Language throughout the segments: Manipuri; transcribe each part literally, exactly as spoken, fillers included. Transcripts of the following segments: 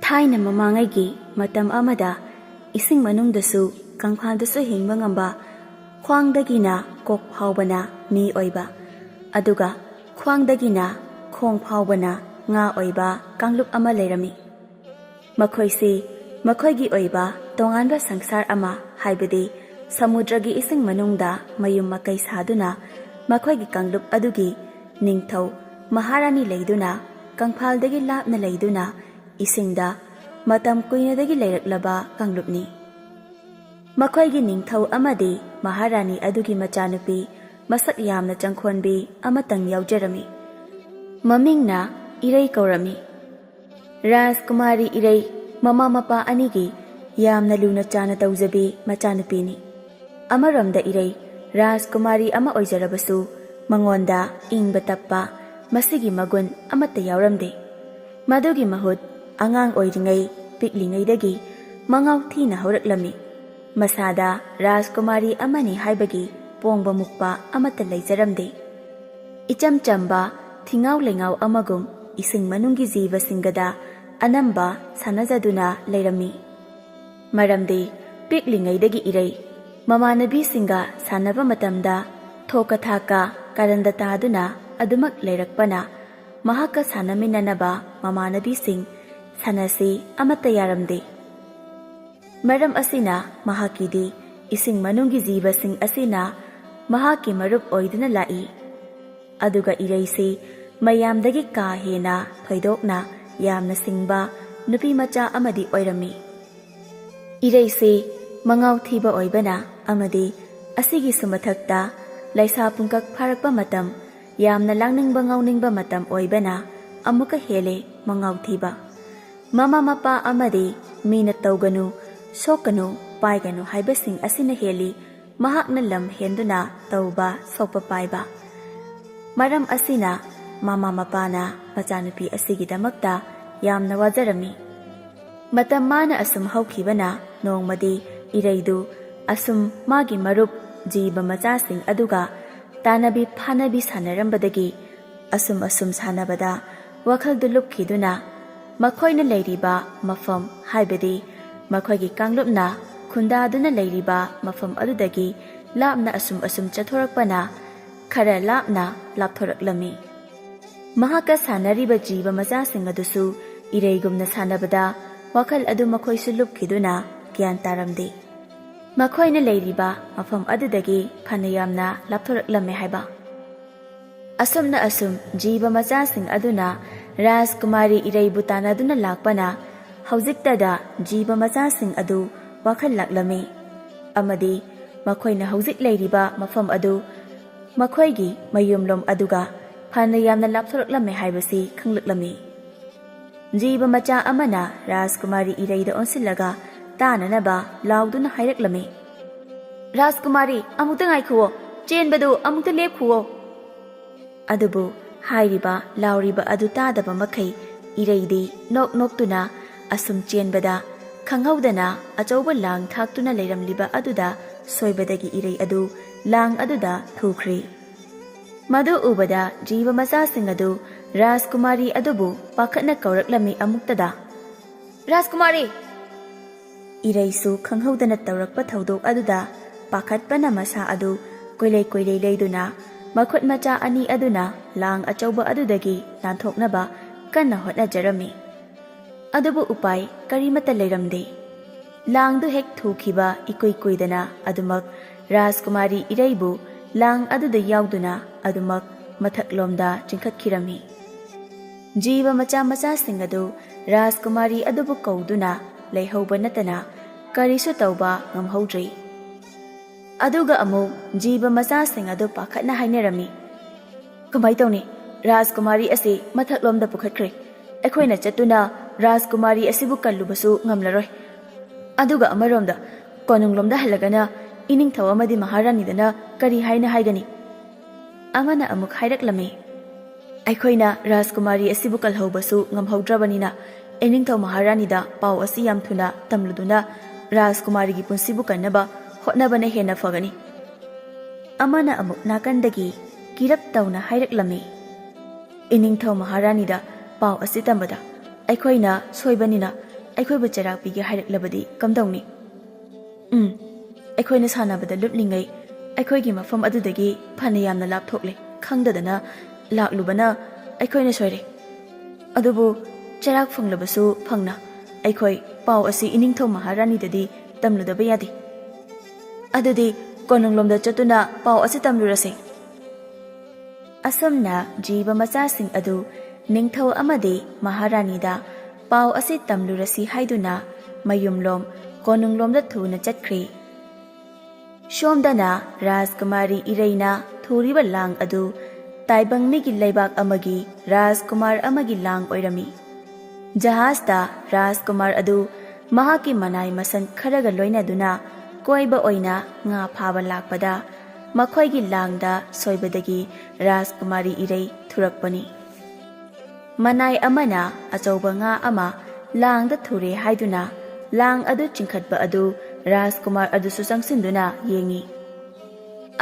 ꯊꯥꯏꯅ ꯃꯃꯥꯡꯉꯩꯒꯤ ꯃꯇꯝ ꯑꯃꯗ ꯏꯁꯤꯡ ꯃꯅꯨꯡꯗꯁꯨ ꯀꯪꯐꯥꯜꯗꯁꯨ ꯍꯤꯡꯕ ꯉꯝꯕ, ꯈ꯭ꯋꯥꯡꯗꯒꯤꯅ ꯀꯣꯛ ꯐꯥꯎꯕꯅ ꯃꯤ ꯑꯣꯏꯕ, ꯑꯗꯨꯒ ꯈ꯭ꯋꯥꯡꯗꯒꯤꯅ ꯈꯣꯡ ꯐꯥꯎꯕꯅ ꯉꯥ ꯑꯣꯏꯕ ꯀꯥꯡꯂꯨꯞ ꯑꯃ ꯂꯩꯔꯝꯃꯤ꯫ ꯃꯈꯣꯏꯁꯤ ꯃꯈꯣꯏꯒꯤ ꯑꯣꯏꯕ ꯇꯣꯉꯥꯟꯕ ꯁꯪꯁꯥꯔ ꯑꯃ, ꯍꯥꯏꯕꯗꯤ ꯁꯃꯨꯗ꯭ꯔꯒꯤ ꯏꯁꯤꯡ ꯃꯅꯨꯡꯗ ꯃꯌꯨꯝ ꯃꯀꯩ ꯁꯥꯗꯨꯅ ꯃꯈꯣꯏꯒꯤ ꯀꯥꯡꯂꯨꯞ ꯑꯗꯨꯒꯤ ꯅꯤꯡꯊꯧ ꯃꯍꯥꯔꯥꯅꯤ ꯂꯩꯗꯨꯅ ꯀꯪꯐꯥꯜꯗꯒꯤ ꯂꯥꯞꯅ ꯂꯩꯗꯨꯅ ꯏꯁꯤꯡꯗ ꯃꯇꯝ ꯀꯨꯏꯅꯗꯒꯤ ꯂꯩꯔꯛꯂꯕ ꯀꯥꯡꯂꯨꯞꯅꯤ꯫ ꯃꯈꯣꯏꯒꯤ ꯅꯤꯡꯊꯧ ꯑꯃꯗꯤ ꯃꯍꯥꯔꯥꯅꯤ ꯑꯗꯨꯒꯤ ꯃꯆꯥꯅꯨꯄꯤ ꯃꯁꯛ ꯌꯥꯝꯅ ꯆꯪꯈꯣꯟꯕꯤ ꯑꯃꯇꯪ ꯌꯥꯎꯖꯔꯝꯃꯤ꯫ ꯃꯃꯤꯡꯅ ꯏꯔꯩ ꯀꯧꯔꯝꯃꯤ꯫ ꯔꯥꯖꯀꯨꯃꯥꯔꯤ ꯏꯔꯩ ꯃꯃꯥ ꯃꯄꯥ ꯑꯅꯤꯒꯤ ꯌꯥꯝꯅ ꯂꯨꯅ ꯆꯥꯅ ꯇꯧꯖꯕꯤ ꯃꯆꯥꯅꯨꯄꯤꯅꯤ꯫ ꯑꯃꯔꯣꯝꯗ ꯏꯔꯩ ꯔꯥꯖꯀꯨꯃꯥꯔꯤ ꯑꯃ ꯑꯣꯏꯖꯔꯕꯁꯨ, ꯃꯉꯣꯟꯗ ꯏꯪꯕ ꯇꯞꯄ ꯃꯁꯤꯒꯤ ꯃꯒꯨꯟ ꯑꯃꯠꯇ ꯌꯥꯎꯔꯝꯗꯦ꯫ ꯃꯗꯨꯒꯤ ꯃꯍꯨꯠ, ꯑꯉꯥꯡ ꯑꯣꯏꯔꯤꯉꯩ, ꯄꯤꯛꯂꯤꯉꯩꯗꯒꯤ ꯃꯉꯥꯎ ꯊꯤꯅ ꯍꯧꯔꯛꯂꯝꯃꯤ꯫ ꯃꯁꯥꯗ ꯔꯥꯖꯀꯨꯃꯥꯔꯤ ꯑꯃꯅꯤ ꯍꯥꯏꯕꯒꯤ ꯄꯣꯡꯕ ꯃꯨꯛꯄ ꯑꯃꯠꯇ ꯂꯩꯖꯔꯝꯗꯦ꯫ ꯏꯆꯝ ꯆꯝꯕ ꯊꯤꯉꯥꯎ ꯂꯩꯉꯥꯎ ꯑꯃꯒꯨꯝ ꯏꯁꯤꯡ ꯃꯅꯨꯡꯒꯤ ꯖꯤꯕꯁꯤꯡꯒꯗ ꯑꯅꯝꯕ ꯁꯥꯟꯅꯖꯗꯨꯅ ꯂꯩꯔꯝꯃꯤ꯫ ꯃꯔꯝꯗꯤ ꯄꯤꯛꯂꯤꯉꯩꯗꯒꯤ ꯏꯔꯩ ꯃꯃꯥꯟꯅꯕꯤꯁꯤꯡꯒ ꯁꯥꯟꯅꯕ ꯃꯇꯝꯗ ꯊꯣꯛꯀ ꯊꯥꯛꯀ ꯀꯥꯔꯟꯗ ꯇꯥꯗꯨꯅ ꯑꯗꯨꯃꯛ ꯂꯩꯔꯛꯄꯅ, ꯃꯍꯥꯛꯀ ꯁꯥꯟꯅꯃꯤꯟꯅꯅꯕ ꯃꯃꯥꯟꯅꯕꯤꯁꯤꯡ ꯁꯥꯟꯅꯁꯤ ꯑꯃꯠꯇ ꯌꯥꯔꯝꯗꯦ꯫ ꯃꯔꯝ ꯑꯁꯤꯅ ꯃꯍꯥꯛꯀꯤꯗꯤ ꯏꯁꯤꯡ ꯃꯅꯨꯡꯒꯤ ꯖꯤꯕꯁꯤꯡ ꯑꯁꯤꯅ ꯃꯍꯥꯛꯀꯤ ꯃꯔꯨꯞ ꯑꯣꯏꯗꯨꯅ ꯂꯥꯛꯏ꯫ ꯑꯗꯨꯒ ꯏꯔꯩꯁꯤ ꯃꯌꯥꯝꯗꯒꯤ ꯀꯥ ꯍꯦꯟꯅ ꯊꯣꯏꯗꯣꯛꯅ ꯌꯥꯝꯅ ꯁꯤꯡꯕ ꯅꯨꯄꯤ ꯃꯆꯥ ꯑꯃꯗꯤ ꯑꯣꯏꯔꯝꯃꯤ꯫ ꯏꯔꯩꯁꯤ ꯃꯉꯥꯎ ꯊꯤꯕ ꯑꯣꯏꯕꯅ ꯑꯃꯗꯤ ꯑꯁꯤꯒꯤꯁꯨ ꯃꯊꯛꯇ ꯂꯩꯁꯥ ꯄꯨꯡꯀꯛ ꯐꯥꯔꯛꯄ ꯃꯇꯝ, ꯌꯥꯝꯅ ꯂꯥꯡꯅꯤꯡꯕ ꯉꯥꯎꯅꯤꯡꯕ ꯃꯇꯝ ꯑꯣꯏꯕꯅ ꯑꯃꯨꯛꯀ ꯍꯦꯜꯂꯦ ꯃꯉꯥꯎ ꯊꯤꯕ꯫ ꯃꯃꯥ ꯃꯄꯥ ꯑꯃꯗꯤ ꯃꯤꯅ ꯇꯧꯒꯅꯨ, ꯁꯣꯛꯀꯅꯨ, ꯄꯥꯏꯒꯅꯨ ꯍꯥꯏꯕꯁꯤꯡ ꯑꯁꯤꯅ ꯍꯦꯜꯂꯤ ꯃꯍꯥꯛꯅ ꯂꯝ ꯍꯦꯟꯗꯨꯅ ꯇꯧꯕ ꯁꯣꯛꯄ ꯄꯥꯏꯕ꯫ ꯃꯔꯝ ꯑꯁꯤꯅ ꯃꯃꯥ ꯃꯄꯥꯅ ꯃꯆꯥꯅꯨꯄꯤ ꯑꯁꯤꯒꯤꯗꯃꯛꯇ ꯌꯥꯝꯅ ꯋꯥꯖꯔꯝꯃꯤ꯫ ꯃꯇꯝ ꯃꯥꯅ ꯑꯁꯨꯝ ꯍꯧꯈꯤꯕꯅ ꯅꯣꯡꯃꯗꯤ ꯏꯔꯩꯗꯨ ꯑꯁꯨꯝ ꯃꯥꯒꯤ ꯃꯔꯨꯞ ꯖꯤꯕ ꯃꯆꯥꯁꯤꯡ ꯑꯗꯨꯒ ꯇꯥꯟꯅꯕꯤ ꯐꯥꯅꯕꯤ ꯁꯥꯟꯅꯔꯝꯕꯗꯒꯤ ꯑꯁꯨꯝ ꯑꯁꯨꯝ ꯁꯥꯟꯅꯕꯗ ꯋꯥꯈꯜꯗꯨ ꯂꯨꯞꯈꯤꯗꯨꯅ ꯃꯈꯣꯏꯅ ꯂꯩꯔꯤꯕ ꯃꯐꯝ, ꯍꯥꯏꯕꯗꯤ ꯃꯈꯣꯏꯒꯤ ꯀꯥꯡꯂꯨꯞꯅ ꯈꯨꯟꯗꯥꯗꯨꯅ ꯂꯩꯔꯤꯕ ꯃꯐꯝ ꯑꯗꯨꯗꯒꯤ ꯂꯥꯞꯅ ꯑꯁꯨꯝ ꯑꯁꯨꯝ ꯆꯠꯊꯣꯔꯛꯄꯅ ꯈꯔ ꯂꯥꯞꯅ ꯂꯥꯞꯊꯣꯔꯛꯂꯝꯃꯤ꯫ ꯃꯍꯥꯛꯀ ꯁꯥꯟꯅꯔꯤꯕ ꯖꯤꯕ ꯃꯆꯥꯁꯤꯡ ꯑꯗꯨꯁꯨ ꯏꯔꯩꯒꯨꯝꯅ ꯁꯥꯟꯅꯕꯗ ꯋꯥꯈꯜ ꯑꯗꯨ ꯃꯈꯣꯏꯁꯨ ꯂꯨꯞꯈꯤꯗꯨꯅ ꯒ꯭ꯌꯥꯟ ꯇꯥꯔꯝꯗꯦ꯫ ꯃꯈꯣꯏꯅ ꯂꯩꯔꯤꯕ ꯃꯐꯝ ꯑꯗꯨꯗꯒꯤ ꯐꯅ ꯌꯥꯝꯅ ꯂꯥꯞꯊꯣꯔꯛꯂꯝꯃꯦ ꯍꯥꯏꯕ꯫ ꯑꯁꯨꯝꯅ ꯑꯁꯨꯝ ꯖꯤꯕ ꯃꯆꯥꯁꯤꯡ ꯑꯗꯨꯅ ꯔꯥꯖꯀꯨꯃꯥꯔꯤ ꯏꯔꯩꯕꯨ ꯇꯥꯟꯅꯗꯨꯅ ꯂꯥꯛꯄꯅ ꯍꯧꯖꯤꯛꯇꯗ ꯖꯤꯕ ꯃꯆꯥꯁꯤꯡ ꯑꯗꯨ ꯋꯥꯈꯜ ꯂꯥꯛꯂꯝꯃꯤ ꯑꯃꯗꯤ ꯃꯈꯣꯏꯅ ꯍꯧꯖꯤꯛ ꯂꯩꯔꯤꯕ ꯃꯐꯝ ꯑꯗꯨ ꯃꯈꯣꯏꯒꯤ ꯃꯌꯨꯝꯂꯣꯝ ꯑꯗꯨꯒ ꯐꯅ ꯌꯥꯝꯅ ꯂꯥꯞꯊꯣꯔꯛꯂꯝꯃꯦ ꯍꯥꯏꯕꯁꯤ ꯈꯪꯂꯛꯂꯝꯃꯤ꯫ ꯖꯤꯕ ꯃꯆꯥ ꯑꯃꯅ ꯔꯥꯖꯀꯨꯃꯥꯔꯤ ꯏꯔꯩꯗ ꯑꯣꯟꯁꯤꯜꯂꯒ ꯇꯥꯅꯅꯕ ꯂꯥꯎꯗꯨꯅ ꯍꯥꯏꯔꯛꯂꯝꯃꯤ, "ꯔꯥꯖꯀꯨꯃꯥꯔꯤ, ꯑꯃꯨꯛꯇ ꯉꯥꯏꯈꯨꯑꯣ, ꯆꯦꯟꯕꯗꯨ ꯑꯃꯨꯛꯇ ꯂꯦꯞꯈꯨꯑꯣ!" ꯑꯗꯨꯕꯨ ꯍꯥꯏꯔꯤꯕ ꯂꯥꯎꯔꯤꯕ ꯑꯗꯨ ꯇꯥꯗꯕ ꯃꯈꯩ ꯏꯔꯩꯗꯤ ꯅꯣꯛ ꯅꯣꯛꯇꯨꯅ ꯑꯁꯨꯝ ꯆꯦꯟꯕꯗ ꯈꯪꯍꯧꯗꯅ ꯑꯆꯧꯕ ꯂꯥꯡ ꯊꯥꯛꯇꯨꯅ ꯂꯩꯔꯝꯂꯤꯕ ꯑꯗꯨꯗ ꯁꯣꯏꯕꯗꯒꯤ ꯏꯔꯩ ꯑꯗꯨ ꯂꯥꯡ ꯑꯗꯨꯗ ꯊꯨꯈ꯭ꯔꯦ꯫ ꯃꯗꯨ ꯎꯕꯗ ꯖꯤꯕ ꯃꯆꯥꯁꯤꯡ ꯑꯗꯨ ꯔꯥꯖꯀꯨꯃꯥꯔꯤ ꯑꯗꯨꯕꯨ ꯄꯥꯈꯠꯅ ꯀꯧꯔꯛꯂꯝꯃꯤ ꯑꯃꯨꯛꯇꯗ, "ꯔꯥꯖꯀꯨꯃꯥꯔꯤ!" ꯏꯔꯩꯁꯨ ꯈꯪꯍꯧꯗꯅ ꯇꯧꯔꯛꯄ ꯊꯧꯗꯣꯛ ꯑꯗꯨꯗ ꯄꯥꯈꯠꯄꯅ ꯃꯁꯥ ꯑꯗꯨ ꯀꯣꯏꯂꯩ ꯀꯣꯏꯂꯩ ꯂꯩꯗꯨꯅ ꯃꯈꯨꯠ ꯃꯆꯥ ꯑꯅꯤ ꯑꯗꯨꯅ ꯂꯥꯡ ꯑꯆꯧꯕ ꯑꯗꯨꯗꯒꯤ ꯅꯥꯟꯊꯣꯛꯅꯕ ꯀꯟꯅ ꯍꯣꯠꯅꯖꯔꯝꯃꯤ꯫ ꯑꯗꯨꯕꯨ ꯎꯄꯥꯏ ꯀꯔꯤꯃꯠꯇ ꯂꯩꯔꯝꯗꯦ꯫ ꯂꯥꯡꯗꯨ ꯍꯦꯛ ꯊꯨꯈꯤꯕ ꯏꯀꯨꯏ ꯀꯨꯏꯗꯅ ꯑꯗꯨꯃꯛ ꯔꯥꯖꯀꯨꯃꯥꯔꯤ ꯏꯔꯩꯕꯨ ꯂꯥꯡ ꯑꯗꯨꯗ ꯌꯥꯎꯗꯨꯅ ꯑꯗꯨꯃꯛ ꯃꯊꯛꯂꯣꯝꯗ ꯆꯤꯡꯈꯠꯈꯤꯔꯝꯃꯤ꯫ ꯖꯤꯕ ꯃꯆꯥ ꯃꯆꯥꯁꯤꯡ ꯑꯗꯨ ꯔꯥꯖꯀꯨꯃꯥꯔꯤ ꯑꯗꯨꯕꯨ ꯀꯧꯗꯨꯅ ꯂꯩꯍꯧꯕ ꯅꯠꯇꯅ ꯀꯔꯤꯁꯨ ꯇꯧꯕ ꯉꯝꯍꯧꯗ꯭ꯔꯤ꯫ ꯑꯗꯨꯒ ꯑꯃꯨꯛ ꯖꯤꯕ ꯃꯆꯥꯁꯤꯡ ꯑꯗꯨ ꯄꯥꯈꯠꯅ ꯍꯥꯏꯅꯔꯝꯃꯤ, "ꯀꯃꯥꯏ ꯇꯧꯅꯤ? ꯔꯥꯖꯀꯨꯃꯥꯔꯤ ꯑꯁꯤ ꯃꯊꯛꯂꯣꯝꯗ ꯄꯨꯈꯠꯈ꯭ꯔꯦ꯫ ꯑꯩꯈꯣꯏꯅ ꯆꯠꯇꯨꯅ ꯔꯥꯖꯀꯨꯃꯥꯔꯤ ꯑꯁꯤꯕꯨ ꯀꯜꯂꯨꯕꯁꯨ ꯉꯝꯂꯔꯣꯏ꯫ ꯑꯗꯨꯒ ꯑꯃꯔꯣꯝꯗ ꯀꯣꯅꯨꯡꯂꯣꯝꯗ ꯍꯜꯂꯒꯅ ꯏꯅꯤꯡꯊꯧ ꯑꯃꯗꯤ ꯃꯍꯥꯔꯥꯅꯤꯗꯅ ꯀꯔꯤ ꯍꯥꯏꯅ ꯍꯥꯏꯒꯅꯤ?" ꯑꯃꯅ ꯑꯃꯨꯛ ꯍꯥꯏꯔꯛꯂꯝꯃꯤ, "ꯑꯩꯈꯣꯏꯅ ꯔꯥꯖꯀꯨꯃꯥꯔꯤ ꯑꯁꯤꯕꯨ ꯀꯜꯍꯧꯕꯁꯨ ꯉꯝꯍꯧꯗ꯭ꯔꯕꯅꯤꯅ ꯏꯅꯤꯡꯊꯧ ꯃꯍꯥꯔꯥꯅꯤꯗ ꯄꯥꯎ ꯑꯁꯤ ꯌꯥꯝ ꯊꯨꯅ ꯇꯝꯂꯨꯗꯨꯅ ꯔꯥꯖꯀꯨꯃꯥꯔꯤꯒꯤ ꯄꯨꯟꯁꯤꯕꯨ ꯀꯟꯅꯕ ꯍꯣꯠꯅꯕꯅ ꯍꯦꯟꯅ ꯐꯒꯅꯤ꯫" ꯑꯃꯅ ꯑꯃꯨꯛ ꯅꯥꯀꯟꯗꯒꯤ ꯀꯤꯔꯞ ꯇꯧꯅ ꯍꯥꯏꯔꯛꯂꯝꯃꯤ, "ꯏꯅꯤꯡꯊꯧ ꯃꯍꯥꯔꯥꯅꯤꯗ ꯄꯥꯎ ꯑꯁꯤ ꯇꯝꯕꯗ ꯑꯩꯈꯣꯏꯅ ꯁꯣꯏꯕꯅꯤꯅ ꯑꯩꯈꯣꯏꯕꯨ ꯆꯩꯔꯥꯛ ꯄꯤꯒꯦ ꯍꯥꯏꯔꯛꯂꯕꯗꯤ ꯀꯝꯗꯧꯅꯤ? ꯎꯝ, ꯑꯩꯈꯣꯏꯅ ꯁꯥꯟꯅꯕꯗ ꯂꯨꯞꯂꯤꯉꯩ ꯑꯩꯈꯣꯏꯒꯤ ꯃꯐꯝ ꯑꯗꯨꯗꯒꯤ ꯐꯅ ꯌꯥꯝꯅ ꯂꯥꯞꯊꯣꯛꯂꯦ꯫ ꯈꯪꯗꯗꯅ ꯂꯥꯛꯂꯨꯕꯅ ꯑꯩꯈꯣꯏꯅ ꯁꯣꯏꯔꯦ꯫ ꯑꯗꯨꯕꯨ ꯆꯩꯔꯥꯛ ꯐꯪꯂꯕꯁꯨ ꯐꯪꯅ ꯑꯩꯈꯣꯏ ꯄꯥꯎ ꯑꯁꯤ ꯏꯅꯤꯡꯊꯧ ꯃꯍꯥꯔꯥꯅꯤꯗꯗꯤ ꯇꯝꯂꯨꯗꯕ ꯌꯥꯗꯦ꯫ ꯑꯗꯨꯗꯤ ꯀꯣꯅꯨꯡꯂꯣꯝꯗ ꯆꯠꯇꯨꯅ ꯄꯥꯎ ꯑꯁꯤ ꯇꯝꯂꯨꯔꯁꯦ꯫ ꯑꯁꯨꯝꯅ ꯖꯤꯕ ꯃꯆꯥꯁꯤꯡ ꯑꯗꯨ ꯅꯤꯡꯊꯧ ꯑꯃꯗꯤ ꯃꯍꯥꯔꯥꯅꯤꯗ ꯄꯥꯎ ꯑꯁꯤ ꯇꯝꯂꯨꯔꯁꯤ ꯍꯥꯏꯗꯨꯅ ꯃꯌꯨꯝꯂꯣꯝ ꯀꯣꯅꯨꯡꯂꯣꯝꯗ ꯊꯨꯅ ꯆꯠꯈ꯭ꯔꯦ꯫ ꯁꯣꯝꯗꯅ ꯔꯥꯖꯀꯨꯃꯥꯔꯤ ꯏꯔꯩꯅ ꯊꯨꯔꯤꯕ ꯂꯥꯡ ꯑꯗꯨ ꯇꯥꯏꯕꯪ ꯃꯤꯒꯤ ꯂꯩꯕꯥꯛ ꯑꯃꯒꯤ ꯔꯥꯖꯀꯨꯃꯥꯔ ꯑꯃꯒꯤ ꯂꯥꯡ ꯑꯣꯏꯔꯝꯃꯤ꯫ ꯖꯍꯥꯖꯇ ꯔꯥꯖꯀꯨꯃꯥꯔ ꯑꯗꯨ ꯃꯍꯥꯛꯀꯤ ꯃꯅꯥꯏ ꯃꯁꯟ ꯈꯔꯒ ꯂꯣꯏꯅꯗꯨꯅ ꯀꯣꯏꯕ ꯑꯣꯏꯅ ꯉꯥ ꯐꯥꯕ ꯂꯥꯛꯄꯗ ꯃꯈꯣꯏꯒꯤ ꯂꯥꯡꯗ ꯁꯣꯏꯕꯗꯒꯤ ꯔꯥꯖꯀꯨꯃꯥꯔꯤ ꯏꯔꯩ ꯊꯨꯔꯛꯄꯅꯤ꯫ ꯃꯅꯥꯏ ꯑꯃꯅ ꯑꯆꯧꯕ ꯉꯥ ꯑꯃ ꯂꯥꯡꯗ ꯊꯨꯔꯦ ꯍꯥꯏꯗꯨꯅ ꯂꯥꯡ ꯑꯗꯨ ꯆꯤꯡꯈꯠꯄ ꯑꯗꯨ ꯔꯥꯖꯀꯨꯃꯥꯔ ꯑꯗꯨꯁꯨ ꯆꯪꯁꯤꯟꯗꯨꯅ ꯌꯦꯡꯉꯤ꯫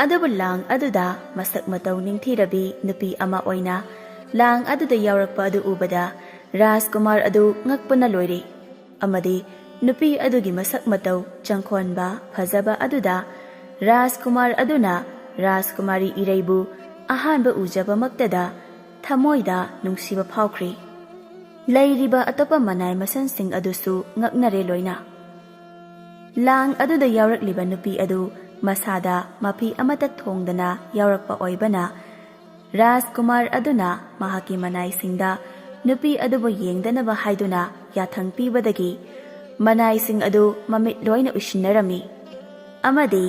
ꯑꯗꯨꯕꯨ ꯂꯥꯡ ꯑꯗꯨꯗ ꯃꯁꯛ ꯃꯇꯧ ꯅꯤꯡꯊꯤꯔꯕꯤ ꯅꯨꯄꯤ ꯑꯃ ꯑꯣꯏꯅ ꯂꯥꯡ ꯑꯗꯨꯗ ꯌꯥꯎꯔꯛꯄ ꯑꯗꯨ ꯎꯕꯗ ꯔꯥꯖꯀꯨꯃꯥꯔ ꯑꯗꯨ ꯉꯛꯄꯅ ꯂꯣꯏꯔꯦ꯫ ꯑꯃꯗꯤ ꯅꯨꯄꯤ ꯑꯗꯨꯒꯤ ꯃꯁꯛ ꯃꯇꯧ ꯆꯪꯈꯣꯟꯕ ꯐꯖꯕ ꯑꯗꯨꯗ ꯔꯥꯖꯀꯨꯃꯥꯔ ꯑꯗꯨꯅ ꯔꯥꯖꯀꯨꯃꯥꯔꯤ ꯏꯔꯩꯕꯨ ꯑꯍꯥꯟꯕ ꯎꯖꯕꯃꯛꯇꯗ ꯊꯃꯣꯏꯗ ꯅꯨꯡꯁꯤꯕ ꯐꯥꯎꯈ꯭ꯔꯦ꯫ ꯂꯩꯔꯤꯕ ꯑꯇꯣꯞꯄ ꯃꯅꯥꯏ ꯃꯁꯟꯁꯤꯡ ꯑꯗꯨꯁꯨ ꯉꯛꯅꯔꯦ ꯂꯣꯏꯅ꯫ ꯂꯥꯡ ꯑꯗꯨꯗ ꯌꯥꯎꯔꯛꯂꯤꯕ ꯅꯨꯄꯤ ꯑꯗꯨ ꯃꯁꯥꯗ ꯃꯐꯤ ꯑꯃꯠꯇ ꯊꯣꯡꯗꯅ ꯌꯥꯎꯔꯛꯄ ꯑꯣꯏꯕꯅ ꯔꯥꯖꯀꯨꯃꯥꯔ ꯑꯗꯨꯅ ꯃꯍꯥꯛꯀꯤ ꯃꯅꯥꯏꯁꯤꯡꯗ ꯅꯨꯄꯤ ꯑꯗꯨꯕꯨ ꯌꯦꯡꯗꯅꯕ ꯍꯥꯏꯗꯨꯅ ꯌꯥꯊꯪ ꯄꯤꯕꯗꯒꯤ ꯃꯅꯥꯏꯁꯤꯡ ꯑꯗꯨ ꯃꯃꯤꯠ ꯂꯣꯏꯅ ꯎꯏꯁꯤꯟꯅꯔꯝꯃꯤ꯫ ꯑꯃꯗꯤ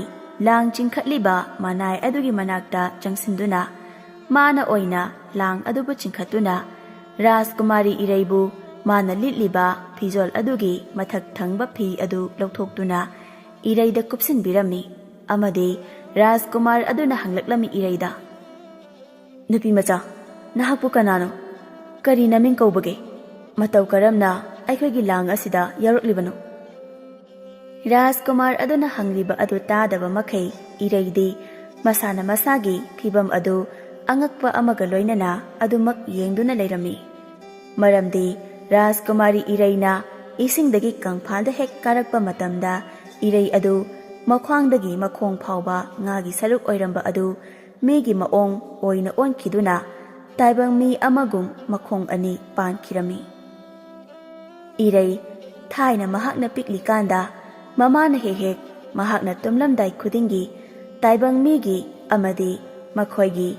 ꯂꯥꯡ ꯆꯤꯡꯈꯠꯂꯤꯕ ꯃꯅꯥꯏ ꯑꯗꯨꯒꯤ ꯃꯅꯥꯛꯇ ꯆꯪꯁꯤꯟꯗꯨꯅ ꯃꯥꯅ ꯑꯣꯏꯅ ꯂꯥꯡ ꯑꯗꯨꯕꯨ ꯆꯤꯡꯈꯠꯇꯨꯅ ꯔꯥꯖꯀꯨꯃꯥꯔꯤ ꯏꯔꯩꯕꯨ ꯃꯥꯅ ꯂꯤꯠꯂꯤꯕ ꯐꯤꯖꯣꯜ ꯑꯗꯨꯒꯤ ꯃꯊꯛ ꯊꯪꯕ ꯐꯤ ꯑꯗꯨ ꯂꯧꯊꯣꯛꯇꯨꯅ ꯏꯔꯩꯗ ꯀꯨꯞꯁꯤꯟꯕꯤꯔꯝꯃꯤ꯫ ꯑꯃꯗꯤ ꯔꯥꯖꯀꯨꯃꯥꯔ ꯑꯗꯨꯅ ꯍꯪꯂꯛꯂꯝꯃꯤ ꯏꯔꯩꯗ, "ꯅꯨꯄꯤ ꯃꯆꯥ, ꯅꯍꯥꯛꯄꯨ ꯀꯅꯥꯅꯣ? ꯀꯔꯤ ꯅꯃꯤꯡ ꯀꯧꯕꯒꯦ? ꯃꯇꯧ ꯀꯔꯝꯅ ꯑꯩꯈꯣꯏꯒꯤ ꯂꯥꯡ ꯑꯁꯤꯗ ꯌꯥꯎꯔꯛꯂꯤꯕꯅꯣ?" ꯔꯥꯖꯀꯨꯃꯥꯔ ꯑꯗꯨꯅ ꯍꯪꯂꯤꯕ ꯑꯗꯨ ꯇꯥꯗꯕ ꯃꯈꯩ ꯏꯔꯩꯗꯤ ꯃꯁꯥꯅ ꯃꯁꯥꯒꯤ ꯐꯤꯕꯝ ꯑꯗꯨ ꯑꯉꯛꯄ ꯑꯃꯒ ꯂꯣꯏꯅꯅ ꯑꯗꯨꯃꯛ ꯌꯦꯡꯗꯨꯅ ꯂꯩꯔꯝꯃꯤ꯫ ꯃꯔꯝꯗꯤ ꯔꯥꯖꯀꯨꯃꯥꯔꯤ ꯏꯔꯩꯅ ꯏꯁꯤꯡꯗꯒꯤ ꯀꯪꯐꯥꯜꯗ ꯍꯦꯛ ꯀꯥꯔꯛꯄ ꯃꯇꯝꯗ, ꯏꯔꯩ ꯑꯗꯨ ꯃꯈ꯭ꯋꯥꯡꯗꯒꯤ ꯃꯈꯣꯡ ꯐꯥꯎꯕ ꯉꯥꯒꯤ ꯁꯔꯨꯛ ꯑꯣꯏꯔꯝꯕ ꯑꯗꯨ ꯃꯤꯒꯤ ꯃꯑꯣꯡ ꯑꯣꯏꯅ ꯑꯣꯟꯈꯤꯗꯨꯅ, ꯇꯥꯏꯕꯪ ꯃꯤ ꯑꯃꯒꯨꯝ ꯃꯈꯣꯡ ꯑꯅꯤ ꯄꯥꯟꯈꯤꯔꯝꯃꯤ꯫ ꯏꯔꯩ, ꯊꯥꯏꯅ ꯃꯍꯥꯛꯅ ꯄꯤꯛꯂꯤꯀꯥꯟꯗ ꯃꯃꯥꯅ ꯍꯦꯛ ꯍꯦꯛ ꯃꯍꯥꯛꯅ ꯇꯨꯝꯂꯝꯗꯥꯏ ꯈꯨꯗꯤꯡꯒꯤ ꯇꯥꯏꯕꯪ ꯃꯤꯒꯤ ꯑꯃꯗꯤ ꯃꯈꯣꯏꯒꯤ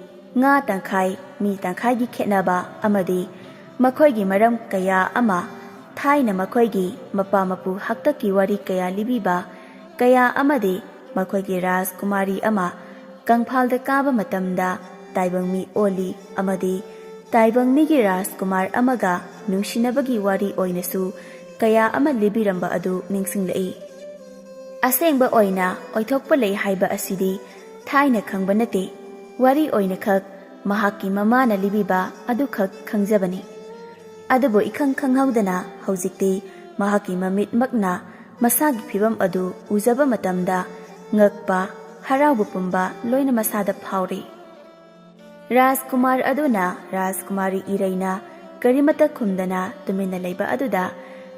ꯉꯥ ꯇꯪꯈꯥꯏ, ꯃꯤ ꯇꯪꯈꯥꯏꯒꯤ ꯈꯦꯠꯅꯕ ꯑꯃꯗꯤ ꯃꯈꯣꯏꯒꯤ ꯃꯔꯝ ꯀꯌꯥ ꯑꯃ, ꯊꯥꯏꯅ ꯃꯈꯣꯏꯒꯤ ꯃꯄꯥ ꯃꯄꯨ ꯍꯥꯛꯇꯛꯀꯤ ꯋꯥꯔꯤ ꯀꯌꯥ ꯂꯤꯕꯤꯕ ꯀꯌꯥ ꯑꯃꯗꯤ ꯃꯈꯣꯏꯒꯤ ꯔꯥꯖꯀꯨꯃꯥꯔꯤ ꯑꯃ ꯀꯪꯐꯥꯜꯗ ꯀꯥꯕ ꯃꯇꯝꯗ ꯇꯥꯏꯕꯪ ꯃꯤ ꯑꯣꯜꯂꯤ ꯑꯃꯗꯤ ꯇꯥꯏꯕꯪ ꯃꯤꯒꯤ ꯔꯥꯖꯀꯨꯃꯥꯔ ꯑꯃꯒ ꯅꯨꯡꯁꯤꯅꯕꯒꯤ ꯋꯥꯔꯤ ꯑꯣꯏꯅꯁꯨ ꯀꯌꯥ ꯑꯃ ꯂꯤꯕꯤꯔꯝꯕ ꯑꯗꯨ ꯅꯤꯡꯁꯤꯡꯂꯛꯏ꯫ ꯑꯁꯦꯡꯕ ꯑꯣꯏꯅ ꯑꯣꯏꯊꯣꯛꯄ ꯂꯩ ꯍꯥꯏꯕ ꯑꯁꯤꯗꯤ ꯊꯥꯏꯅ ꯈꯪꯕ ꯅꯠꯇꯦ, ꯋꯥꯔꯤ ꯑꯣꯏꯅꯈꯛ ꯃꯍꯥꯛꯀꯤ ꯃꯃꯥꯅ ꯂꯤꯕꯤꯕ ꯑꯗꯨꯈꯛ ꯈꯪꯖꯕꯅꯤ꯫ ꯑꯗꯨꯕꯨ ꯏꯈꯪ ꯈꯪꯍꯧꯗꯅ ꯍꯧꯖꯤꯛꯇꯤ ꯃꯍꯥꯛꯀꯤ ꯃꯃꯤꯠꯃꯛꯅ ꯃꯁꯥꯒꯤ ꯐꯤꯕꯝ ꯑꯗꯨ ꯎꯖꯕ ꯃꯇꯝꯗ ꯉꯛꯄ, ꯍꯔꯥꯎꯕ ꯄꯨꯝꯕ ꯂꯣꯏꯅ ꯃꯁꯥꯗ ꯐꯥꯎꯔꯤ꯫ ꯔꯥꯖꯀꯨꯃꯥꯔ ꯑꯗꯨꯅ ꯔꯥꯖꯀꯨꯃꯥꯔꯤ ꯏꯔꯩꯅ ꯀꯔꯤꯃꯠꯇ ꯈꯨꯝꯗꯅ ꯇꯨꯃꯤꯟꯅ ꯂꯩꯕ ꯑꯗꯨꯗ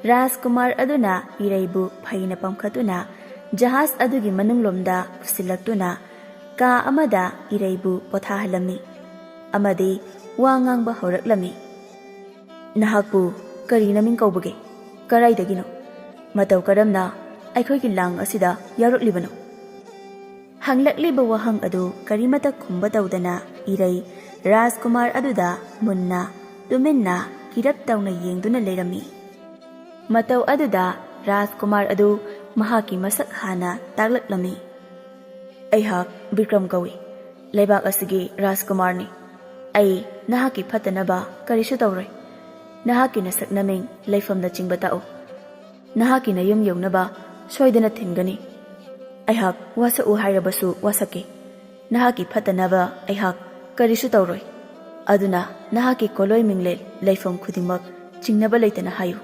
ꯔꯥꯖꯀꯨꯃꯥꯔ ꯑꯗꯨꯅ ꯏꯔꯩꯕꯨ ꯐꯩꯅ ꯄꯝꯈꯠꯇꯨꯅ ꯖꯍꯥꯖ ꯑꯗꯨꯒꯤ ꯃꯅꯨꯡꯂꯣꯝꯗ ꯄꯨꯁꯤꯜꯂꯛꯇꯨꯅ ꯀꯥ ꯑꯃꯗ ꯏꯔꯩꯕꯨ ꯄꯣꯊꯥꯍꯜꯂꯝꯃꯤ ꯑꯃꯗꯤ ꯋꯥ ꯉꯥꯡꯕ ꯍꯧꯔꯛꯂꯝꯃꯤ꯫ "ꯅꯍꯥꯛꯄꯨ ꯀꯔꯤ ꯃꯃꯤꯡ ꯀꯧꯕꯒꯦ? ꯀꯗꯥꯏꯗꯒꯤꯅꯣ? ꯃꯇꯧ ꯀꯔꯝꯅ ꯑꯩꯈꯣꯏꯒꯤ ꯂꯥꯡ ꯑꯁꯤꯗ ꯌꯥꯎꯔꯛꯂꯤꯕꯅꯣ?" ꯍꯪꯂꯛꯂꯤꯕ ꯋꯥꯍꯪ ꯑꯗꯨ ꯀꯔꯤꯃꯠꯇ ꯈꯨꯝꯕ ꯇꯧꯗꯅ ꯏꯔꯩ ꯔꯥꯖꯀꯨꯃꯥꯔ ꯑꯗꯨꯗ ꯃꯨꯟꯅ, ꯇꯨꯃꯤꯟꯅ, ꯀꯤꯔꯞ ꯇꯧꯅ ꯌꯦꯡꯗꯨꯅ ꯂꯩꯔꯝꯃꯤ꯫ ꯃꯇꯧ ꯑꯗꯨꯗ ꯔꯥꯖꯀꯨꯃꯥꯔ ꯑꯗꯨ ꯃꯍꯥꯛꯀꯤ ꯃꯁꯛ ꯍꯥꯟꯅ ꯇꯥꯛꯂꯛꯂꯝꯃꯤ꯫ "ꯑꯩꯍꯥꯛ ꯕꯤꯀ꯭ꯔꯝ ꯀꯧꯏ, ꯂꯩꯕꯥꯛ ꯑꯁꯤꯒꯤ ꯔꯥꯖꯀꯨꯃꯥꯔꯅꯤ꯫ ꯑꯩ ꯅꯍꯥꯛꯀꯤ ꯐꯠꯇꯅꯕ ꯀꯔꯤꯁꯨ ꯇꯧꯔꯣꯏ꯫ ꯅꯍꯥꯛꯀꯤ ꯅꯁꯛ ꯅꯃꯤꯡ, ꯂꯩꯐꯝꯅꯆꯤꯡꯕ ꯇꯥꯛꯎ꯫ ꯅꯍꯥꯛꯀꯤ ꯅꯌꯨꯝ ꯌꯧꯅꯕ ꯁꯣꯏꯗꯅ ꯊꯤꯟꯒꯅꯤ꯫ ꯑꯩꯍꯥꯛ ꯋꯥꯁꯛꯎ ꯍꯥꯏꯔꯕꯁꯨ ꯋꯥꯁꯛꯀꯦ꯫ ꯅꯍꯥꯛꯀꯤ ꯐꯠꯇꯅꯕ ꯑꯩꯍꯥꯛ ꯀꯔꯤꯁꯨ ꯇꯧꯔꯣꯏ꯫ ꯑꯗꯨꯅ ꯅꯍꯥꯛꯀꯤ ꯀꯣꯂꯣꯏ ꯃꯤꯡꯂꯦꯜ, ꯂꯩꯐꯝ ꯈꯨꯗꯤꯡꯃꯛ ꯆꯤꯡꯅꯕ ꯂꯩꯇꯅ ꯍꯥꯏꯌꯨ꯫"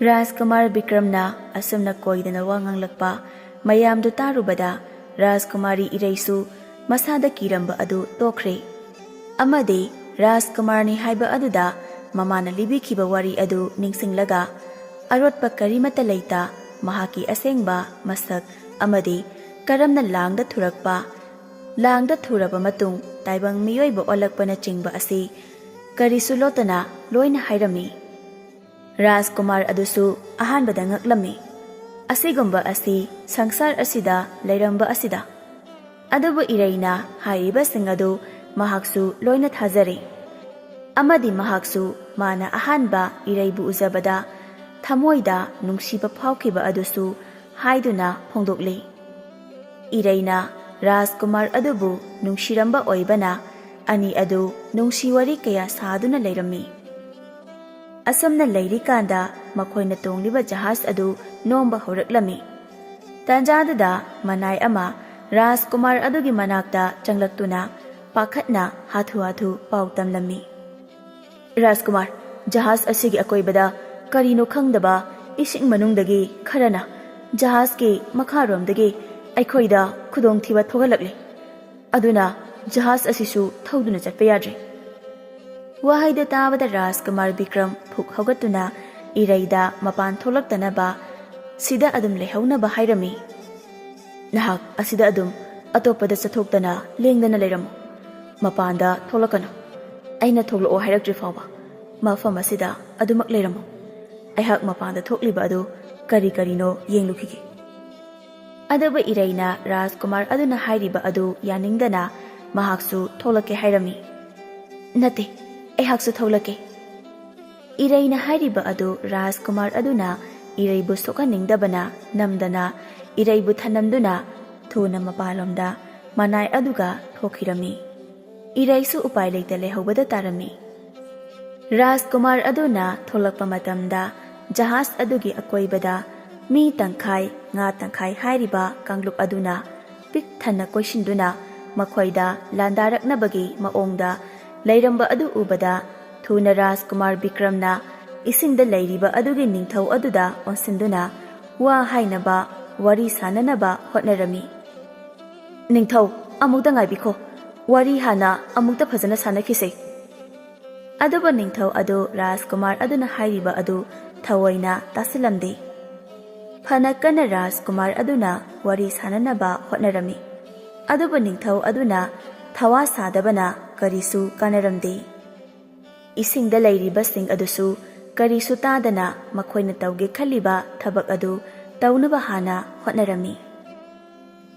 ꯔꯥꯖꯀꯨꯃꯥꯔ ꯕꯤꯀ꯭ꯔꯝꯅ ꯑꯁꯨꯝꯅ ꯀꯣꯏꯗꯅ ꯋꯥ ꯉꯥꯡꯂꯛꯄ ꯃꯌꯥꯝꯗꯨ ꯇꯥꯔꯨꯕꯗ ꯔꯥꯖꯀꯨꯃꯥꯔꯤ ꯏꯔꯩꯁꯨ ꯃꯁꯥꯗ ꯀꯤꯔꯝꯕ ꯑꯗꯨ ꯇꯣꯛꯈ꯭ꯔꯦ꯫ ꯑꯃꯗꯤ ꯔꯥꯖꯀꯨꯃꯥꯔꯅꯤ ꯍꯥꯏꯕ ꯑꯗꯨꯗ ꯃꯃꯥꯅ ꯂꯤꯕꯤꯈꯤꯕ ꯋꯥꯔꯤ ꯑꯗꯨ ꯅꯤꯡꯁꯤꯡꯂꯒ, ꯑꯔꯣꯠꯄ ꯀꯔꯤꯃꯠꯇ ꯂꯩꯇ ꯃꯍꯥꯛꯀꯤ ꯑꯁꯦꯡꯕ ꯃꯁꯛ ꯑꯃꯗꯤ ꯀꯔꯝꯅ ꯂꯥꯡꯗ ꯊꯨꯔꯛꯄ, ꯂꯥꯡꯗ ꯊꯨꯔꯕ ꯃꯇꯨꯡ ꯇꯥꯏꯕꯪ ꯃꯤꯑꯣꯏꯕ ꯑꯣꯜꯂꯛꯄꯅꯆꯤꯡꯕ ꯑꯁꯤ ꯀꯔꯤꯁꯨ ꯂꯣꯠꯇꯅ ꯂꯣꯏꯅ ꯍꯥꯏꯔꯝꯃꯤ꯫ ꯔꯥꯖꯀꯨꯃꯥꯔ ꯑꯗꯨꯁꯨ ꯑꯍꯥꯟꯕꯗ ꯉꯛꯂꯝꯃꯤ꯫ ꯑꯁꯤꯒꯨꯝꯕ ꯑꯁꯤ ꯁꯪꯁꯥꯔ ꯑꯁꯤꯗ ꯂꯩꯔꯝꯕ ꯑꯁꯤꯗ꯫ ꯑꯗꯨꯕꯨ ꯏꯔꯩꯅ ꯍꯥꯏꯔꯤꯕꯁꯤꯡ ꯑꯗꯨ ꯃꯍꯥꯛꯁꯨ ꯂꯣꯏꯅ ꯊꯥꯖꯔꯦ꯫ ꯑꯃꯗꯤ ꯃꯍꯥꯛꯁꯨ ꯃꯥꯅ ꯑꯍꯥꯟꯕ ꯏꯔꯩꯕꯨ ꯎꯖꯕꯗ ꯊꯃꯣꯏꯗ ꯅꯨꯡꯁꯤꯕ ꯐꯥꯎꯈꯤꯕ ꯑꯗꯨꯁꯨ ꯍꯥꯏꯗꯨꯅ ꯐꯣꯡꯗꯣꯛꯂꯤ꯫ ꯏꯔꯩꯅ ꯔꯥꯖꯀꯨꯃꯥꯔ ꯑꯗꯨꯕꯨ ꯅꯨꯡꯁꯤꯔꯝꯕ ꯑꯣꯏꯕꯅ ꯑꯅꯤ ꯑꯗꯨ ꯅꯨꯡꯁꯤ ꯋꯥꯔꯤ ꯀꯌꯥ ꯁꯥꯗꯨꯅ ꯂꯩꯔꯝꯃꯤ꯫ ꯑꯁꯨꯝꯅ ꯂꯩꯔꯤꯀꯥꯟꯗ ꯃꯈꯣꯏꯅ ꯇꯣꯡꯂꯤꯕ ꯖꯍꯥꯖ ꯑꯗꯨ ꯅꯣꯝꯕ ꯍꯧꯔꯛꯂꯝꯃꯤ꯫ ꯇꯥꯟꯖꯥꯗꯨꯗ ꯃꯅꯥꯏ ꯑꯃ ꯔꯥꯖꯀꯨꯃꯥꯔ ꯑꯗꯨꯒꯤ ꯃꯅꯥꯛꯇ ꯆꯪꯂꯛꯇꯨꯅ ꯄꯥꯈꯠꯅ ꯍꯥꯊꯨ ꯍꯥꯊꯨ ꯄꯥꯎ ꯇꯝꯂꯝꯃꯤ꯫ "ꯔꯥꯖꯀꯨꯃꯥꯔ, ꯖꯍꯥꯖ ꯑꯁꯤꯒꯤ ꯑꯀꯣꯏꯕꯗ ꯀꯔꯤꯅꯣ ꯈꯪꯗꯕ ꯏꯁꯤꯡ ꯃꯅꯨꯡꯗꯒꯤ ꯈꯔꯅ ꯖꯍꯥꯖꯀꯤ ꯃꯈꯥꯔꯣꯝꯗꯒꯤ ꯑꯩꯈꯣꯏꯗ ꯈꯨꯗꯣꯡꯊꯤꯕ ꯊꯣꯛꯍꯜꯂꯛꯂꯤ꯫ ꯑꯗꯨꯅ ꯖꯍꯥꯖ ꯑꯁꯤꯁꯨ ꯊꯧꯗꯨꯅ ꯆꯠꯄ ꯌꯥꯗ꯭ꯔꯦ꯫" ꯋꯥꯍꯩꯗꯨ ꯇꯥꯕꯗ ꯔꯥꯖꯀꯨꯃꯥꯔ ꯕꯤꯀ꯭ꯔꯝ ꯐꯨꯛ ꯍꯧꯒꯠꯇꯨꯅ ꯏꯔꯩꯗ ꯃꯄꯥꯟ ꯊꯣꯛꯂꯛꯇꯅꯕ ꯁꯤꯗ ꯑꯗꯨꯝ ꯂꯩꯍꯧꯅꯕ ꯍꯥꯏꯔꯝꯃꯤ꯫ "ꯅꯍꯥꯛ ꯑꯁꯤꯗ ꯑꯗꯨꯝ ꯑꯇꯣꯞꯄꯗ ꯆꯠꯊꯣꯛꯇꯅ ꯂꯦꯡꯗꯅ ꯂꯩꯔꯝꯃꯨ꯫ ꯃꯄꯥꯟꯗ ꯊꯣꯛꯂꯛꯀꯅꯨ꯫ ꯑꯩꯅ ꯊꯣꯛꯂꯛꯑꯣ ꯍꯥꯏꯔꯛꯇ꯭ꯔꯤ ꯐꯥꯎꯕ꯫ ꯃꯐꯝ ꯑꯁꯤꯗ ꯑꯗꯨꯃꯛ ꯂꯩꯔꯝꯃꯨ꯫ ꯑꯩꯍꯥꯛ ꯃꯄꯥꯟꯗ ꯊꯣꯛꯂꯤꯕ ꯑꯗꯨ ꯀꯔꯤ ꯀꯔꯤꯅꯣ ꯌꯦꯡꯂꯨꯈꯤꯒꯦ꯫" ꯑꯗꯨꯕꯨ ꯏꯔꯩꯅ ꯔꯥꯖꯀꯨꯃꯥꯔ ꯑꯗꯨꯅ ꯍꯥꯏꯔꯤꯕ ꯑꯗꯨ ꯌꯥꯅꯤꯡꯗꯅ ꯃꯍꯥꯛꯁꯨ ꯊꯣꯛꯂꯛꯀꯦ ꯍꯥꯏꯔꯝꯃꯤ꯫ "ꯅꯠꯇꯦ, ꯑꯩꯍꯥꯛꯁꯨ ꯊꯣꯛꯂꯛꯀꯦ꯫" ꯏꯔꯩꯅ ꯍꯥꯏꯔꯤꯕ ꯑꯗꯨ ꯔꯥꯖꯀꯨꯃꯥꯔ ꯑꯗꯨꯅ ꯏꯔꯩꯕꯨ ꯁꯣꯛꯍꯟꯅꯤꯡꯗꯕꯅ ꯅꯝꯗꯅ ꯏꯔꯩꯕꯨ ꯊꯅꯝꯗꯨꯅ ꯊꯨꯅ ꯃꯄꯥꯟꯂꯣꯝꯗ ꯃꯅꯥꯏ ꯑꯗꯨꯒ ꯊꯣꯛꯈꯤꯔꯝꯃꯤ꯫ ꯏꯔꯩꯁꯨ ꯎꯄꯥꯏ ꯂꯩꯇ ꯂꯩꯍꯧꯕꯗ ꯇꯥꯔꯝꯃꯤ꯫ ꯔꯥꯖꯀꯨꯃꯥꯔ ꯑꯗꯨꯅ ꯊꯣꯛꯂꯛꯄ ꯃꯇꯝꯗ ꯖꯍꯥꯖ ꯑꯗꯨꯒꯤ ꯑꯀꯣꯏꯕꯗ ꯃꯤ ꯇꯪꯈꯥꯏ, ꯉꯥ ꯇꯪꯈꯥꯏ ꯍꯥꯏꯔꯤꯕ ꯀꯥꯡꯂꯨꯞ ꯑꯗꯨꯅ ꯄꯤꯛ ꯊꯟꯅ ꯀꯣꯏꯁꯤꯟꯗꯨꯅ ꯃꯈꯣꯏꯗ ꯂꯥꯟꯗꯥꯔꯛꯅꯕꯒꯤ ꯃꯑꯣꯡꯗ ꯂꯩꯔꯝꯕ ꯑꯗꯨ ꯎꯕꯗ ꯊꯨꯅ ꯔꯥꯖꯀꯨꯃꯥꯔ ꯕꯤꯀ꯭ꯔꯝꯅ ꯏꯁꯤꯡꯗ ꯂꯩꯔꯤꯕ ꯑꯗꯨꯒꯤ ꯅꯤꯡꯊꯧ ꯑꯗꯨꯗ ꯑꯣꯟꯁꯤꯟꯗꯨꯅ ꯋꯥ ꯍꯥꯏꯅꯕ, ꯋꯥꯔꯤ ꯁꯥꯅꯅꯕ ꯍꯣꯠꯅꯔꯝꯃꯤ꯫ "ꯅꯤꯡꯊꯧ, ꯑꯃꯨꯛꯇ ꯉꯥꯏꯕꯤꯈꯣ꯫ ꯋꯥꯔꯤ ꯍꯥꯟꯅ ꯑꯃꯨꯛꯇ ꯐꯖꯅ ꯁꯥꯅꯈꯤꯁꯦ꯫" ꯑꯗꯨꯕꯨ ꯅꯤꯡꯊꯧ ꯑꯗꯨ ꯔꯥꯖꯀꯨꯃꯥꯔ ꯑꯗꯨꯅ ꯍꯥꯏꯔꯤꯕ ꯑꯗꯨ ꯊꯑꯣꯏꯅ ꯇꯥꯁꯤꯜꯂꯝꯗꯦ꯫ ꯐꯅ ꯀꯟꯅ ꯔꯥꯖꯀꯨꯃꯥꯔ ꯑꯗꯨꯅ ꯋꯥꯔꯤ ꯁꯥꯟꯅꯅꯕ ꯍꯣꯠꯅꯔꯝꯃꯤ꯫ ꯑꯗꯨꯕꯨ ꯅꯤꯡꯊꯧ ꯑꯗꯨꯅ ꯊꯋꯥ ꯁꯥꯗꯕꯅ ꯀꯔꯤꯁꯨ ꯀꯥꯟꯅꯔꯝꯗꯦ꯫ ꯏꯁꯤꯡꯗ ꯂꯩꯔꯤꯕꯁꯤꯡ ꯑꯗꯨꯁꯨ ꯀꯔꯤꯁꯨ ꯇꯥꯗꯅ ꯃꯈꯣꯏꯅ ꯇꯧꯒꯦ ꯈꯜꯂꯤꯕ ꯊꯕꯛ ꯑꯗꯨ ꯇꯧꯅꯕ ꯍꯥꯟꯅ ꯍꯣꯠꯅꯔꯝꯃꯤ꯫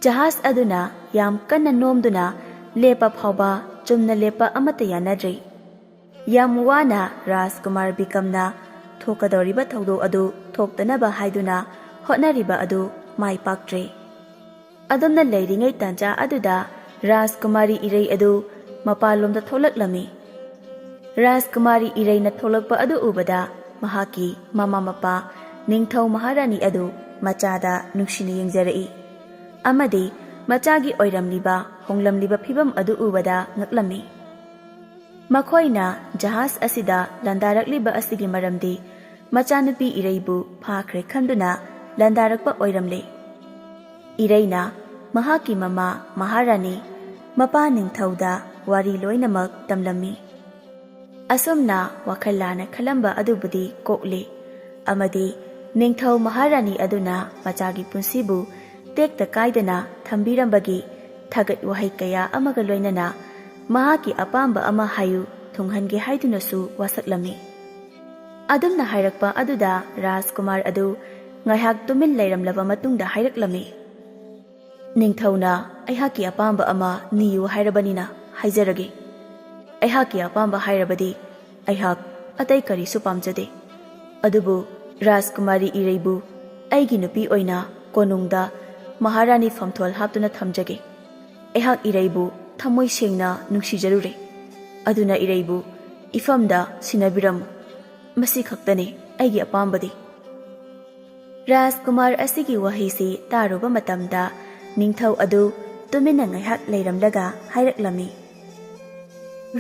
ꯖꯍꯥꯖ ꯑꯗꯨꯅ ꯌꯥꯝ ꯀꯟꯅ ꯅꯣꯝꯗꯨꯅ ꯂꯦꯞꯄ ꯐꯥꯎꯕ ꯆꯨꯝꯅ ꯂꯦꯞꯄ ꯑꯃꯠꯇ ꯌꯥꯅꯗ꯭ꯔꯤ꯫ ꯌꯥꯝ ꯋꯥꯅ ꯔꯥꯖꯀꯨꯃꯥꯔ ꯕꯤꯀꯝꯅ ꯊꯣꯛꯀꯗꯧꯔꯤꯕ ꯊꯧꯗꯣꯛ ꯑꯗꯨ ꯊꯣꯛꯇꯅꯕ ꯍꯥꯏꯗꯨꯅ ꯍꯣꯠꯅꯔꯤꯕ ꯑꯗꯨ ꯃꯥꯏ ꯄꯥꯛꯇ꯭ꯔꯦ꯫ ꯑꯗꯨꯝꯅ ꯂꯩꯔꯤꯉꯩ ꯇꯥꯟꯖꯥ ꯑꯗꯨꯗ ꯔꯥꯖꯀꯨꯃꯥꯔꯤ ꯏꯔꯩ ꯑꯗꯨ ꯃꯄꯥꯟꯂꯣꯝꯗ ꯊꯣꯛꯂꯛꯂꯝꯃꯤ꯫ ꯔꯥꯖꯀꯨꯃꯥꯔꯤ ꯏꯔꯩꯅ ꯊꯣꯛꯂꯛꯄ ꯑꯗꯨ ꯎꯕꯗ ꯃꯍꯥꯛꯀꯤ ꯃꯃꯥ ꯃꯄꯥ ꯅꯤꯡꯊꯧ ꯃꯍꯥꯔꯥꯅꯤ ꯑꯗꯨ ꯃꯆꯥꯗ ꯅꯨꯡꯁꯤꯅ ꯌꯦꯡꯖꯔꯛꯏ ꯑꯃꯗꯤ ꯃꯆꯥꯒꯤ ꯑꯣꯏꯔꯝꯂꯤꯕ ꯍꯣꯡꯂꯝꯂꯤꯕ ꯐꯤꯕꯝ ꯑꯗꯨ ꯎꯕꯗ ꯉꯛꯂꯝꯃꯤ꯫ ꯃꯈꯣꯏꯅ ꯖꯍꯥꯖ ꯑꯁꯤꯗ ꯂꯥꯟꯗꯥꯔꯛꯂꯤꯕ ꯑꯁꯤꯒꯤ ꯃꯔꯝꯗꯤ ꯃꯆꯥꯅꯨꯄꯤ ꯏꯔꯩꯕꯨ ꯐꯥꯈ꯭ꯔꯦ ꯈꯟꯗꯨꯅ ꯂꯥꯟꯗꯥꯔꯛꯄ ꯑꯣꯏꯔꯝꯂꯦ꯫ ꯏꯔꯩꯅ ꯃꯍꯥꯛꯀꯤ ꯃꯃꯥ ꯃꯍꯥꯔꯥꯅꯤ, ꯃꯄꯥ ꯅꯤꯡꯊꯧꯗ ꯋꯥꯔꯤ ꯂꯣꯏꯅꯃꯛ ꯇꯝꯂꯝꯃꯤ꯫ ꯑꯁꯨꯝꯅ ꯋꯥꯈꯜ ꯂꯥꯟꯅ ꯈꯜꯂꯝꯕ ꯑꯗꯨꯕꯨꯗꯤ ꯀꯣꯛꯂꯦ ꯑꯃꯗꯤ ꯅꯤꯡꯊꯧ ꯃꯍꯥꯔꯥꯅꯤ ꯑꯗꯨꯅ ꯃꯆꯥꯒꯤ ꯄꯨꯟꯁꯤꯕꯨ ꯇꯦꯛꯇ ꯀꯥꯏꯗꯅ ꯊꯝꯕꯤꯔꯝꯕꯒꯤ ꯊꯥꯒꯠ ꯋꯥꯍꯩ ꯀꯌꯥ ꯑꯃꯒ ꯂꯣꯏꯅꯅ ꯃꯍꯥꯛꯀꯤ ꯑꯄꯥꯝꯕ ꯑꯃ ꯍꯥꯏꯌꯨ ꯊꯨꯡꯍꯟꯒꯦ ꯍꯥꯏꯗꯨꯅꯁꯨ ꯋꯥꯁꯛꯂꯝꯃꯤ꯫ ꯑꯗꯨꯝꯅ ꯍꯥꯏꯔꯛꯄ ꯑꯗꯨꯗ ꯔꯥꯖꯀꯨꯃꯥꯔ ꯑꯗꯨ ꯉꯥꯏꯍꯥꯛ ꯇꯨꯃꯤꯟ ꯂꯩꯔꯝꯂꯕ ꯃꯇꯨꯡꯗ ꯍꯥꯏꯔꯛꯂꯝꯃꯤ, "ꯅꯤꯡꯊꯧꯅ ꯑꯩꯍꯥꯛꯀꯤ ꯑꯄꯥꯝꯕ ꯑꯃ ꯅꯤꯌꯨ ꯍꯥꯏꯔꯕꯅꯤꯅ ꯍꯥꯏꯖꯔꯒꯦ꯫ ꯑꯩꯍꯥꯛꯀꯤ ꯑꯄꯥꯝꯕ ꯍꯥꯏꯔꯕꯗꯤ ꯑꯩꯍꯥꯛ ꯑꯇꯩ ꯀꯔꯤꯁꯨ ꯄꯥꯝꯖꯗꯦ꯫ ꯑꯗꯨꯕꯨ ꯔꯥꯖꯀꯨꯃꯥꯔꯤ ꯏꯔꯩꯕꯨ ꯑꯩꯒꯤ ꯅꯨꯄꯤ ꯑꯣꯏꯅ ꯀꯣꯅꯨꯡꯗ ꯃꯍꯥꯔꯥꯅꯤ ꯐꯝꯊꯣꯜ ꯍꯥꯞꯇꯨꯅ ꯊꯝꯖꯒꯦ꯫ ꯑꯩꯍꯥꯛ ꯏꯔꯩꯕꯨ ꯊꯃꯣꯏ ꯁꯦꯡꯅ ꯅꯨꯡꯁꯤꯖꯔꯨꯔꯦ꯫ ꯑꯗꯨꯅ ꯏꯔꯩꯕꯨ ꯏꯐꯝꯗ ꯁꯤꯟꯅꯕꯤꯔꯝꯃꯨ꯫ ꯃꯁꯤ ꯈꯛꯇꯅꯤ ꯑꯩꯒꯤ ꯑꯄꯥꯝꯕꯗꯤ꯫" ꯔꯥꯖꯀꯨꯃꯥꯔ ꯑꯁꯤꯒꯤ ꯋꯥꯍꯩꯁꯤ ꯇꯥꯔꯨꯕ ꯃꯇꯝꯗ ꯅꯤꯡꯊꯧ ꯑꯗꯨ ꯇꯨꯃꯤꯟꯅ ꯉꯥꯏꯍꯥꯛ ꯂꯩꯔꯝꯂꯒ ꯍꯥꯏꯔꯛꯂꯝꯃꯤ,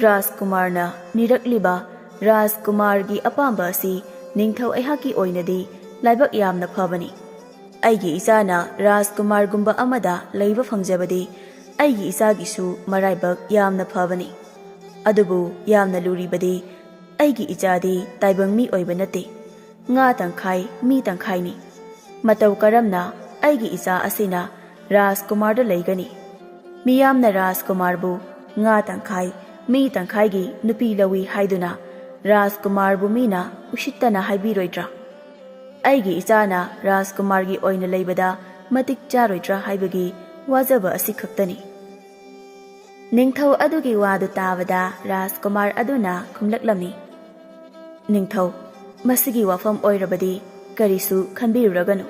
"ꯔꯥꯖꯀꯨꯃꯥꯔꯅ ꯅꯤꯔꯛꯂꯤꯕ ꯔꯥꯖꯀꯨꯃꯥꯔꯒꯤ ꯑꯄꯥꯝꯕ ꯑꯁꯤ ꯅꯤꯡꯊꯧ ꯑꯩꯍꯥꯛꯀꯤ ꯑꯣꯏꯅꯗꯤ ꯂꯥꯏꯕꯛ ꯌꯥꯝꯅ ꯐꯕꯅꯤ꯫ ꯑꯩꯒꯤ ꯏꯆꯥꯅ ꯔꯥꯖꯀꯨꯃꯥꯔꯒꯨꯝꯕ ꯑꯃꯗ ꯂꯩꯕ ꯐꯪꯖꯕꯗꯤ ꯑꯩꯒꯤ ꯏꯆꯥꯒꯤꯁꯨ ꯃꯔꯥꯏꯕꯛ ꯌꯥꯝꯅ ꯐꯕꯅꯤ꯫" ꯑꯗꯨꯕꯨ ꯌꯥꯝꯅ ꯂꯨꯔꯤꯕꯗꯤ, ꯑꯩꯒꯤ ꯏꯆꯥꯗꯤ ꯇꯥꯏꯕꯪ ꯃꯤ ꯑꯣꯏꯕ ꯅꯠꯇꯦ, ꯉꯥ ꯇꯪꯈꯥꯏ ꯃꯤ ꯇꯪꯈꯥꯏꯅꯤ꯫ ꯃꯇꯧ ꯀꯔꯝꯅ ꯑꯩꯒꯤ ꯏꯆꯥ ꯑꯁꯤꯅ ꯔꯥꯖꯀꯨꯃꯥꯔꯗ ꯂꯩꯒꯅꯤ? ꯃꯤꯌꯥꯝꯅ ꯔꯥꯖꯀꯨꯃꯥꯔꯕꯨ ꯉꯥ ꯇꯪꯈꯥꯏ ꯃꯤ ꯇꯪꯈꯥꯏꯒꯤ ꯅꯨꯄꯤ ꯂꯧꯏ ꯍꯥꯏꯗꯨꯅ ꯔꯥꯖꯀꯨꯃꯥꯔꯕꯨ ꯃꯤꯅ ꯎꯁꯤꯠꯇꯅ ꯍꯥꯏꯕꯤꯔꯣꯏꯗ꯭ꯔꯥ? ꯑꯩꯒꯤ ꯏꯆꯥꯅ ꯔꯥꯖꯀꯨꯃꯥꯔꯒꯤ ꯑꯣꯏꯅ ꯂꯩꯕꯗ ꯃꯇꯤꯛ ꯆꯥꯔꯣꯏꯗ꯭ꯔꯥ ꯍꯥꯏꯕꯒꯤ ꯋꯥꯖꯕ ꯑꯁꯤ ꯈꯛꯇꯅꯤ꯫ ꯅꯤꯡꯊꯧ ꯑꯗꯨꯒꯤ ꯋꯥꯗꯨ ꯇꯥꯕꯗ ꯔꯥꯖꯀꯨꯃꯥꯔ ꯑꯗꯨꯅ ꯈꯨꯝꯂꯛꯂꯝꯃꯤ, "ꯅꯤꯡꯊꯧ, ꯃꯁꯤꯒꯤ ꯋꯥꯐꯝ ꯑꯣꯏꯔꯕꯗꯤ ꯀꯔꯤꯁꯨ ꯈꯟꯕꯤꯔꯨꯔꯒꯅꯨ꯫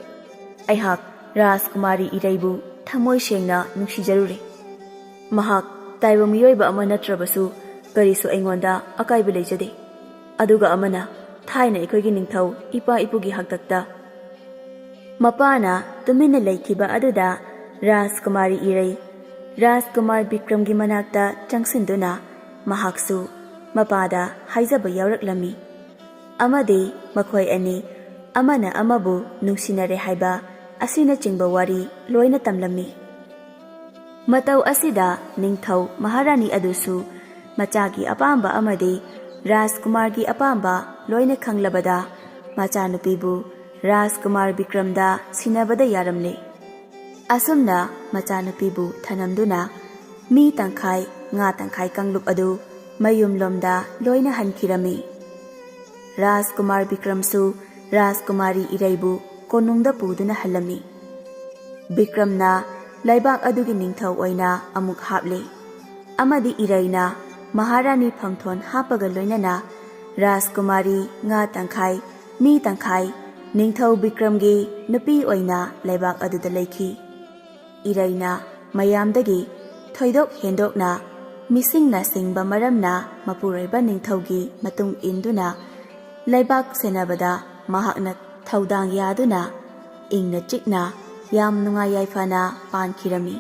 ꯑꯩꯍꯥꯛ ꯔꯥꯖꯀꯨꯃꯥꯔꯤ ꯏꯔꯩꯕꯨ ꯊꯃꯣꯏ ꯁꯦꯡꯅ ꯅꯨꯡꯁꯤꯖꯔꯨꯔꯦ꯫ ꯃꯍꯥꯛ ꯇꯥꯏꯕꯪ ꯃꯤꯑꯣꯏꯕ ꯑꯃ ꯅꯠꯇ꯭ꯔꯕꯁꯨ ꯀꯔꯤꯁꯨ ꯑꯩꯉꯣꯟꯗ ꯑꯀꯥꯏꯕ ꯂꯩꯖꯗꯦ꯫ ꯑꯗꯨꯒ ꯑꯃꯅ, ꯊꯥꯏꯅ ꯑꯩꯈꯣꯏꯒꯤ ꯅꯤꯡꯊꯧ ꯏꯄꯥ ꯏꯄꯨꯒꯤ ꯍꯥꯛꯇꯛꯇ" ꯃꯄꯥꯅ ꯇꯨꯃꯤꯟꯅ ꯂꯩꯈꯤꯕ ꯑꯗꯨꯗ ꯔꯥꯖꯀꯨꯃꯥꯔꯤ ꯏꯔꯩ ꯔꯥꯖꯀꯨꯃꯥꯔ ꯕꯤꯀ꯭ꯔꯝꯒꯤ ꯃꯅꯥꯛꯇ ꯆꯪꯁꯤꯟꯗꯨꯅ ꯃꯍꯥꯛꯁꯨ ꯃꯄꯥꯗ ꯍꯥꯏꯖꯕ ꯌꯥꯎꯔꯛꯂꯝꯃꯤ꯫ ꯑꯃꯗꯤ ꯃꯈꯣꯏ ꯑꯅꯤ ꯑꯃꯅ ꯑꯃꯕꯨ ꯅꯨꯡꯁꯤꯅꯔꯦ ꯍꯥꯏꯕ ꯑꯁꯤꯅꯆꯤꯡꯕ ꯋꯥꯔꯤ ꯂꯣꯏꯅ ꯇꯝꯂꯝꯃꯤ꯫ ꯃꯇꯧ ꯑꯁꯤꯗ ꯅꯤꯡꯊꯧ ꯃꯍꯥꯔꯥꯅꯤ ꯑꯗꯨꯁꯨ ꯃꯆꯥꯒꯤ ꯑꯄꯥꯝꯕ ꯑꯃꯗꯤ ꯔꯥꯖꯀꯨꯃꯥꯔꯒꯤ ꯑꯄꯥꯝꯕ ꯂꯣꯏꯅ ꯈꯪꯂꯕꯗ ꯃꯆꯥꯅꯨꯄꯤꯕꯨ ꯔꯥꯖꯀꯨꯃꯥꯔ ꯕꯤꯀ꯭ꯔꯝꯗ ꯁꯤꯟꯅꯕꯗ ꯌꯥꯔꯝꯂꯦ꯫ ꯑꯁꯨꯝꯅ ꯃꯆꯥꯅꯨꯄꯤꯕꯨ ꯊꯅꯝꯗꯨꯅ ꯃꯤ ꯇꯪꯈꯥꯏ ꯉꯥ ꯇꯪꯈꯥꯏ ꯀꯥꯡꯂꯨꯞ ꯑꯗꯨ ꯃꯌꯨꯝꯂꯣꯝꯗ ꯂꯣꯏꯅ ꯍꯟꯈꯤꯔꯝꯃꯤ꯫ ꯔꯥꯖꯀꯨꯃꯥꯔ ꯕꯤꯀ꯭ꯔꯝꯁꯨ ꯔꯥꯖꯀꯨꯃꯥꯔꯤ ꯏꯔꯩꯕꯨ ꯀꯣꯅꯨꯡꯗ ꯄꯨꯗꯨꯅ ꯍꯜꯂꯝꯃꯤ꯫ ꯕꯤꯀ꯭ꯔꯝꯅ ꯂꯩꯕꯥꯛ ꯑꯗꯨꯒꯤ ꯅꯤꯡꯊꯧ ꯑꯣꯏꯅ ꯑꯃꯨꯛ ꯍꯥꯞꯂꯦ꯫ ꯑꯃꯗꯤ ꯏꯔꯩꯅ ꯃꯍꯥꯔꯥꯅꯤ ꯐꯝꯊꯣꯟ ꯍꯥꯞꯄꯒ ꯂꯣꯏꯅꯅ ꯔꯥꯖꯀꯨꯃꯥꯔꯤ ꯉꯥ ꯇꯪꯈꯥꯏ ꯃꯤ ꯇꯪꯈꯥꯏ ꯅꯤꯡꯊꯧ ꯕꯤꯀ꯭ꯔꯝꯒꯤ ꯅꯨꯄꯤ ꯑꯣꯏꯅ ꯂꯩꯕꯥꯛ ꯑꯗꯨꯗ ꯂꯩꯈꯤ꯫ ꯏꯔꯩꯅ ꯃꯌꯥꯝꯗꯒꯤ ꯊꯣꯏꯗꯣꯛ ꯍꯦꯟꯗꯣꯛꯅ ꯃꯤꯁꯤꯡꯅ ꯁꯤꯡꯕ ꯃꯔꯝꯅ ꯃꯄꯨꯔꯣꯏꯕ ꯅꯤꯡꯊꯧꯒꯤ ꯃꯇꯨꯡ ꯏꯟꯗꯨꯅ ꯂꯩꯕꯥꯛ ꯁꯦꯟꯅꯕꯗ ꯃꯍꯥꯛꯅ ꯊꯧꯗꯥꯡ ꯌꯥꯗꯨꯅ ꯏꯪꯅ ꯆꯤꯛꯅ ꯌꯥꯝ ꯅꯨꯡꯉꯥꯏ ꯌꯥꯏꯐꯅ ꯄꯥꯟꯈꯤꯔꯝꯃꯤ꯫